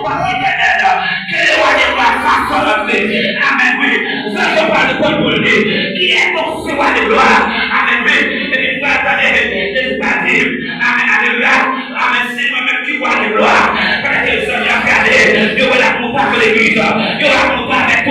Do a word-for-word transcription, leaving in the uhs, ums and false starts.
Pòt Letènèl, ke le roi des rois s'assure de lui. Amèn, wi. Zanj yo pral reponn pou li. Qui est donc ce roi des rois? Amèn, wi. Epi m pral tande Jezi pral di, amèn, alelouya. Amèn, se mwen menm ki roi des rois. Pandan ke zanj yo ap gade, yo wè l ap monte avèk legliz, yo wè l ap monte avèk